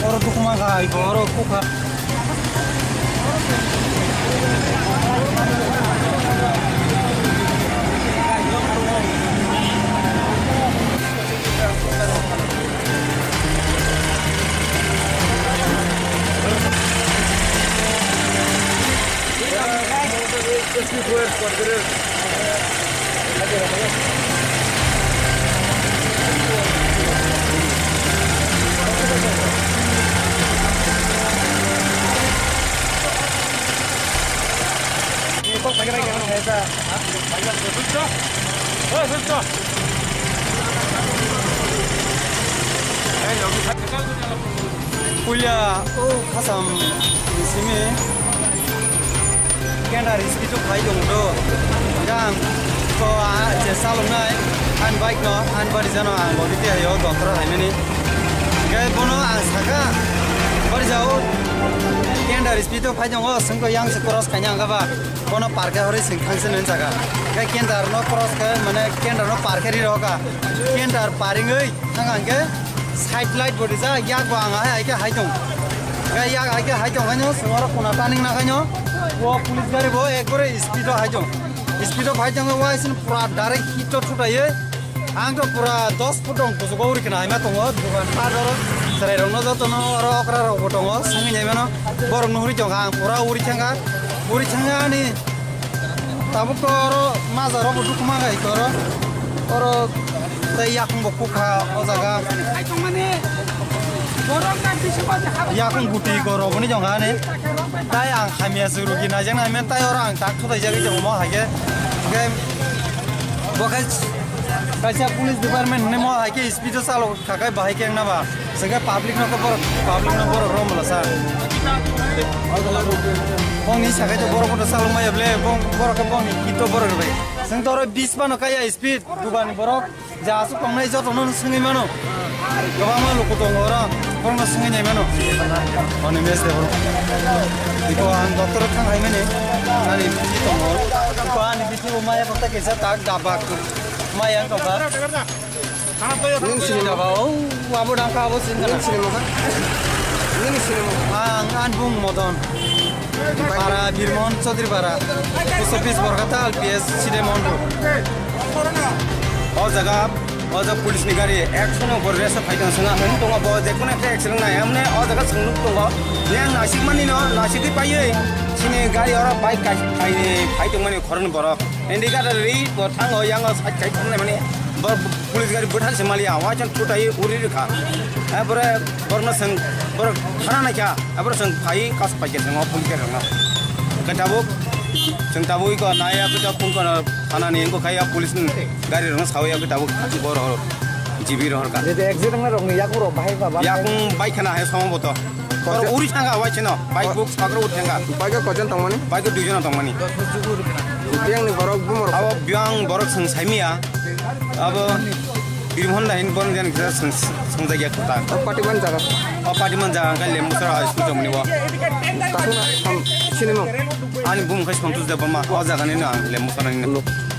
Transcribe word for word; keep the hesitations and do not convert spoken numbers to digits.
Oro tukuma kha, iko oro kukha. Puila o khasam simi kenda riski to phai dong do. Jang ko a je salongnai an bike no an bari jano ang body te hayo doctor haimani. Gai bono ang saka bari jao kenda riski to phai dong o sengko yang se cross kanya ang ba bono parke hore sing thang se nen saka. Gai kenda no cross ke mane kenda no parke ri roka kenda paringoi. Thang ang khe side light bo rijak, yak bo ang hai, hai khe hai tong. Khe yak hai khe hai tong khaino, sumaro kuna turning na khaino, o police gari bo ekbare speed o hai tong. Speed o phai tong, o hai sin pura direct hit o thutaiye. Ang to pura dos foot tong kuchugo uri khna hai ma tongo, dukan pa doro, cherai rok no joto no oro okra rok bo tongo, songwi nai mano, borok no uri tong ang pura uri thang kha, uri thang ani. Tabuk to oro majaro bo dukuma gai to oro. Oro tei yakung bo kukha o jaga. Yakung guti ko roboni jong ani. Tai ang hamya se rugi na jang na men tai oro ang tak thutai jagwi jong mo hage. Ge bo kai kaisa police department ne mo hage speed o chalo. Khakai bahai khe wngna ba, sengkhe public no khe borok, public no borok rw mala sa. Bongni sakai to borok kotor salok maya ble, bong, borok khe bongni hit to borok rw bai. Seng to oro bis phano kaya speed, dugani borok, ja aswk tongnai joto no swngwi mano. Kwbangma luku tongo oro, borok no swngwi nai mano. Oni mes de borok. Iko ang doctor thang hai mani, ani biti tongo. Iko ani biti o maya bakta kaisa tak dabak. Maya wng tongkha. Nini sini na ba, o, abo dang ka, abo sini na. Nini sini mo kha? Nini sini mo? Ang, ang bung Modon. Para Birmon Chaudhary Para. Post office Borkata, L P S, Sidemon. O jaga, o jaga police ni gari, action o bor resa phai tong sanga, hum tongo bo, je kono ekta accident nai, amne o jaga sung nuk tongo. Neng nasik mani no, nasik di pai, sini gari ora bike kai, kai, phai tong mani khorang borok. Indicator ri bo thango yango side side thangnai mani bo police gari bwthar se maliya waisa thutai uri rikha. Ebore borno seng borok thana naikha ebore seng phai kas paikhe seng o police gari rokno. Khe tabuk seng tabuk iko naya khe tabuk phone kono thana ni inko khai police ni gari rokno sawi khe tabuk borok jibi rohor ka. Jede exit nang rokni yakuro bahai baba. Yakung bike khana hai somo boto. Oro uri thangkha waisino, bike box pakro uri thangkha. Bike o koijon tongmani? Bike o duijon tongmani. Biyang ni borok bumor. Abo biyang borok seng saimiya. Abo Birim Honda hin borok jan kisa seng, seng jagya kota. O party man jaga. O party man jaga, angka lembu sara high school tongmani bo. Tasuna ham sinimo. Ani bumung khe Santosh Debbarma, o jaga nino ang le mosanai no.